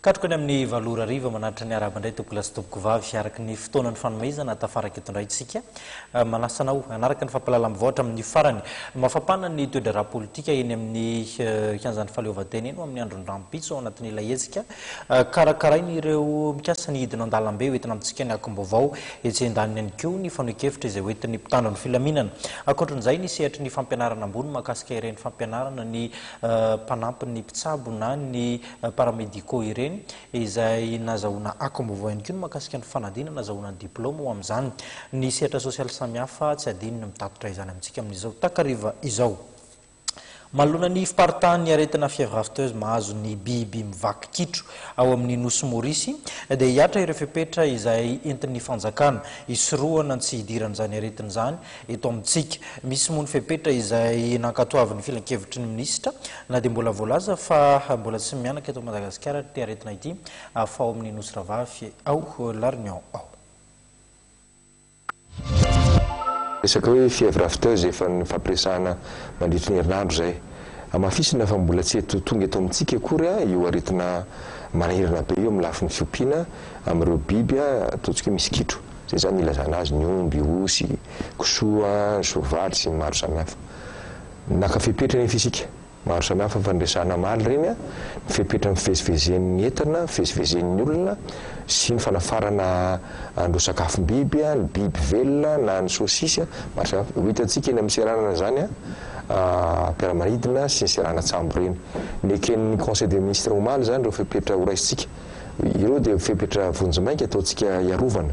Katroka any amin'ny 8 ora hariva manatitra ny arahaba indray tompokolahy sy tompokovavy araka ny fotoana nifanomezana tafaraka eto indray isika. Manasa anao hanaraka ny fampahalalam-baovao hatramin'ny farany. Mafampana ny toe-draharaha politika eny amin'ny kianjan'ny fahaleovantena eny ho amin'ny andron'ny rahampitso ao anatin'ilay hetsika karakarain'ireo mikasa ny hidina an-dalambe hoentina amintsika ny akom-baovao etsy andaniny ihany koa ny fanohin-kevitra izay hoentin'ny mpitandro ny filaminana. Ankoatran'izay ny sehatry ny fampianarana ambony mahakasika ireny fampianarana ny mpanampy ny mpitsabo na ny paramédicaux ireny izay nazahoana akom-baovao ihany koa ny mahakasika ny fanadinana nazahoana ny diplaoma ho amin'izany. Ny sehatra sosialy samihafa tsy adino ny mitatitra izany amintsika amin'izao takariva izao. Manoloana ny fiparitahan'ny aretina fièvre afteuse mahazo ny biby mivaky kitro ao amin'ny Nosy Maorisy dia hihatra ireo fepetra izay entin'ny fanjakana hisorohana ny tsy hidiran'izany aretina izany eto amintsika. Misy moa ny fepetra izay nankatoavin'ny filankevitry ny minisitra na dia mbola voalaza fa mbola tsy mihanaka eto Madagasikara ity aretina ity fa ao amin'ny Nosy Rahavavy ao La Réunion ao. Resaka hoe fièvre afteuse efa nifampiresahana mandritry ny herinandro izay. Hamafisina fa mbola tsy eto tonga eto amintsika akory io aretina manahirana be io amin'ny lafiny fiompiana amin'ireo biby ataontsika hoe misy kitro. Izay izany no ilazana azy, ny omby, osy, kisoa, ny soavaly sy ny maro samihafa. Naka fepetra anefa isika, maro samihafa fa niresahana omaly ireny, ny fepetra mivezivezen'ny entana, mivezivezen'ny olona sy ny fanafarana an'ireo sakafom-biby, ny biby velona na ny saosisy, maro samihafa. Ho hitantsika eny amin'ny seranana izany, mpiara-manidina sy ny seranan-tsambo ireny. Neken'ny Conseil des ministres omaly izany ireo fepetra horaisintsika. Ireo dia fepetra vonjimaika ataontsika hiarovana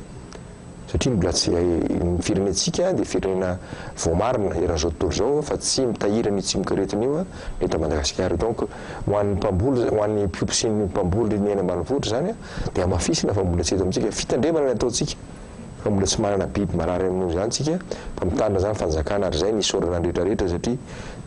satria mbola tsy ny firenentsika dia firenena voamarina eran'izao tontolo izao fa tsy mitahiry an'io tsimokaretina io ny eto Madagasikara. Donc ho an'ny mpamboly, ho an'ny mpiompy sy ny mpamboly ny any ambanivohitra izany dia hamafisina fa mbola tsy eto amintsika. Fitandremana ny ataontsika fa mbola tsy manana biby marary amin'io izany tsika fa mitandrina izany fanjakana ary izay ny isaorana ny rehetra rehetra satria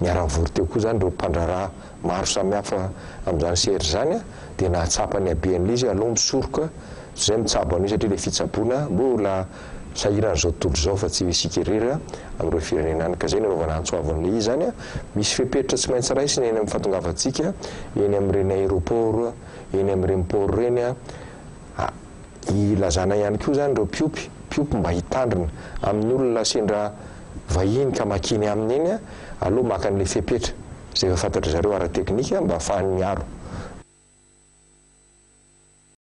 niara-nivory teo koa izany ireo mpandraharaha maro samihafa amin'izany sehatra izany dia nahatsapa ny habean'ilay izy aleo misoroka toy izay mitsabo an'io satria ilay fitsaboana mbola sahiran'izao tontolo izao fa tsy isika irery amin'ireo firenena any ka izay no anaovana antso avo an'ilay izy izany misy fepetra tsy maintsy raisina eny amin'ny fahatongavantsika eny amin'ireny aéroport eny amin'ireny port ireny Ilazana ihany koa izany ireo mpiompy, mpiompy mba hitandrina amin'ny olona sendra vahiny ka makeny aminy eny, aleo maka an'ilay fepetra izay efa fantatry zareo ara-teknika mba ahafahany miaro